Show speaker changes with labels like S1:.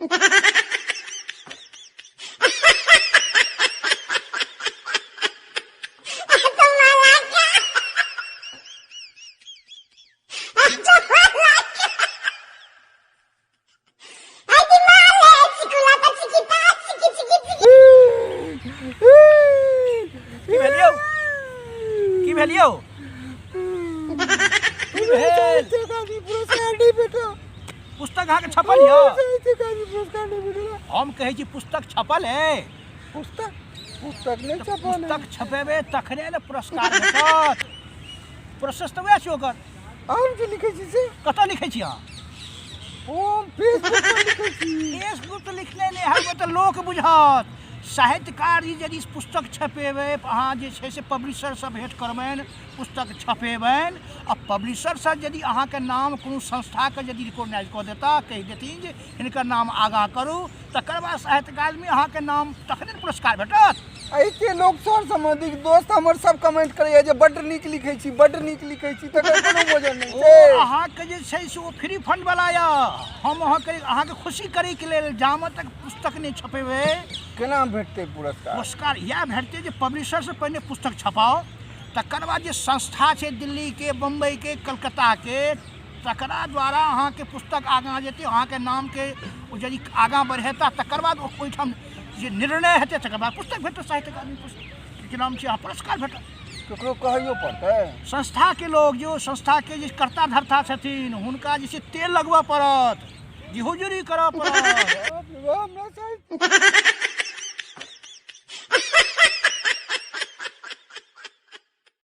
S1: की भेल यौ? की भेल यौ? की भेल?
S2: पुरस्कार नहीं भेटल।
S1: पुस्तक अहाँके छपल यऽ?
S2: पुरस्कार नहीं भेटल।
S1: हम कहै छी पुस्तक छपल है?
S2: पुस्तक पुस्तक नहीं छपल है।
S1: पुस्तक छपेबै तखने ने पुरस्कार भेटत। प्रोसेस तऽ वएह छै ओकर।
S2: हम जे लिखै छी से?
S1: कतऽ लिखै छी अहाँ?
S2: हम फेसबुक पर लिखै छी।
S1: फेसबुक तऽ लिखने नहि हैब, तऽ लोक बुझत। साहित्यकार जी यदि पुस्तक छपेबै, अहाँ जे छै से पब्लिशरसँ भेँट करबनि, पुस्तक छपेबनि आ पब्लिशरसँ यदि अहाँके नाम कोनो संस्थाके यदि रिकॉग्नाइज कऽ देता, कहि देथिन जे हिनकर नाम आगाँ करू, तकर बाद साहित्य अकादमी अहाँके नाम, तखने ने पुरस्कार भेटत।
S2: एते लोक सर सम्बन्धित दोस्त हमर सब कमेंट करैया जे बड्ड नीक लिखै छी, बड्ड नीक लिखै छी, तकर कोनो वजन नहि
S1: ओ
S2: छै।
S1: अहाँके जे छै से ओ फ्री फंड वाला यऽ। हम अहाँके खुशी करैके लेल जामे तक पुस्तक नहि छपेबै।
S2: केना भेटतै पुरस्कार?
S1: पुरस्कार इएह भेटतै जे पब्लिशरसँ पहिने पुस्तक छपाउ, तकर बाद जे संस्था छै दिल्लीके, बम्बईके, कलकत्ताके, तकरा द्वारा अहाँके पुस्तक आगाँ जेतै। अहाँके नामके ओ यदि आगाँ बढ़ेता, तकर बाद ओहिठाम जे निर्णय हेतै, तकर बाद पुस्तक भेटत। साहित्य अकादमी पुस्तक के नाम छै, अहाँ पुरस्कार भेटत।
S2: ककरो कहैयो पड़तै?
S1: संस्थाके लोक, जे ओ संस्थाके जे कर्ता धर्ता छथिन, हुनका जे छै तेल लगबऽ पड़त, जी हुजूरी करऽ पड़त।
S2: बाप रे बाप, हमरा साहित्य